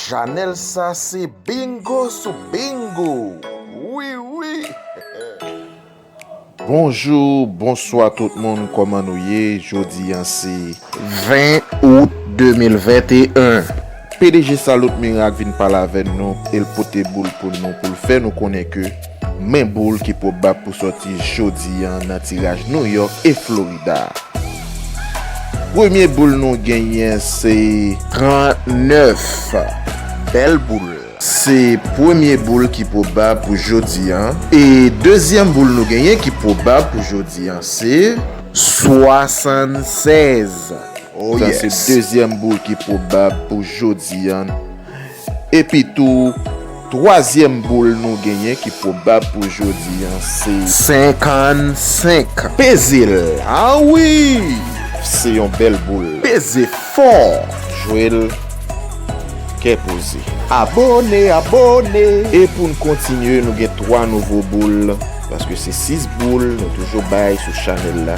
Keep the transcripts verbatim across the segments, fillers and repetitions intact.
Chanèl sa se bingo sou bingo. Wi, wi. Bonjou, bonswa tout moun, kòman nou ye? Jodi a se ven out de mil venteyen. P D G Salut Miracle vin pale avè nou, e l pote boul pou nou, pou l fè nou konnen ke men boul ki pwobab pou sòti jodi a nan tiraj New York e Florida. Premye boul nou genyen se trannèf. Bèl boul. Se premye boul ki pwobab pou jodi a. E dezyèm boul nou genyen ki pwobab pou jodi a se swasannsèz. Oh, sa se yes. Dezyèm boul ki pwobab pou jodi a. Epi tou, twazyèm boul nou genyen ki pwobab pou jodi a se senkannsenk. Peze l. Ah wi! Se yon bèl boul. Peze fò. Jwe l kè poze. Abone, abone. E pou n kontinye, nou gen twa nouvo boul, paske se sis boul nou toujou bay sou chanèl la.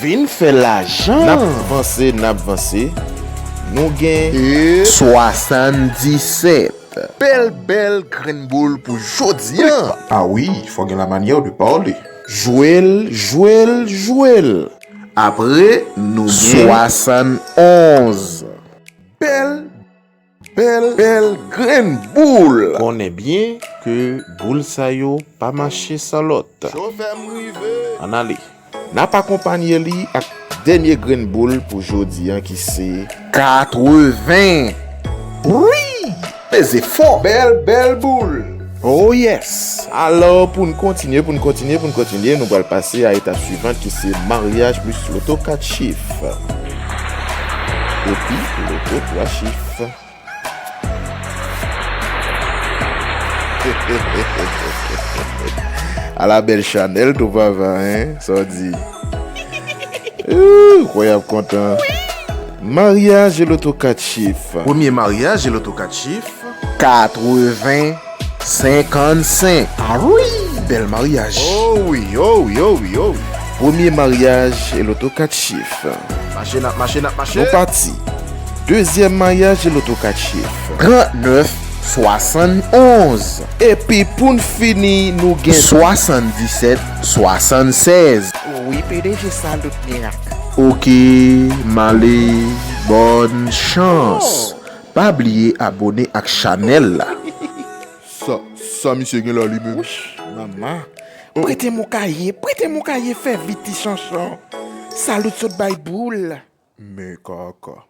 Vin fè lajan. N ap vanse, n ap vanse. Nou gen e swasanndisèt. Bèl, bèl grenn boul pou jodi a. Ah wi, fò gen la manyè de pale. Jwe l, jwe l, jwe l. Apre, nou gen swasannonz. Bèl, bèl, bèl grenn boul. Konnen byen ke boul sa yo pa mache san lòt. Chofè m rive. Ann ale. N ap akonpanye li ak dènye grenn boul pou jodi a ki se katreven. Wi! Peze fò. Bèl, bèl boul. Oh yes! Alò, pou n kontinye, pou n kontinye, pou n kontinye, nou pral pase a etap swivan ki se maryaj plis loto kat chif. Epi loto twa chif. Ala bèl chanèl tou papa, hein? Sa w di? Ooh, kwè y ap kontan. Maryaj e loto kat chif. Premye maryaj e loto kat chif. Katreven senkannsenk. Ah wi, bèl maryaj. Oh wi, oh wi, oh wi, oh wi. Premye maryaj e loto kat chif. Mache, n ap mache, n ap mache. Nou pati. Dezyèm maryaj e loto kat chif. Trannèf swasannonz. Epi pou n fini, nou gen swasanndisèt swasannsèz. Wi, P D G Salut Miracle. Oke, m ale, bòn chans. Oh. Pa bliye abone ak chanèl la. Sa, sa misye gen la li menm? Wouch, manman. Prete m yon kaye, prete m yon kaye, fè vit ti chanchon. Salut sot bay boul. Men kaka.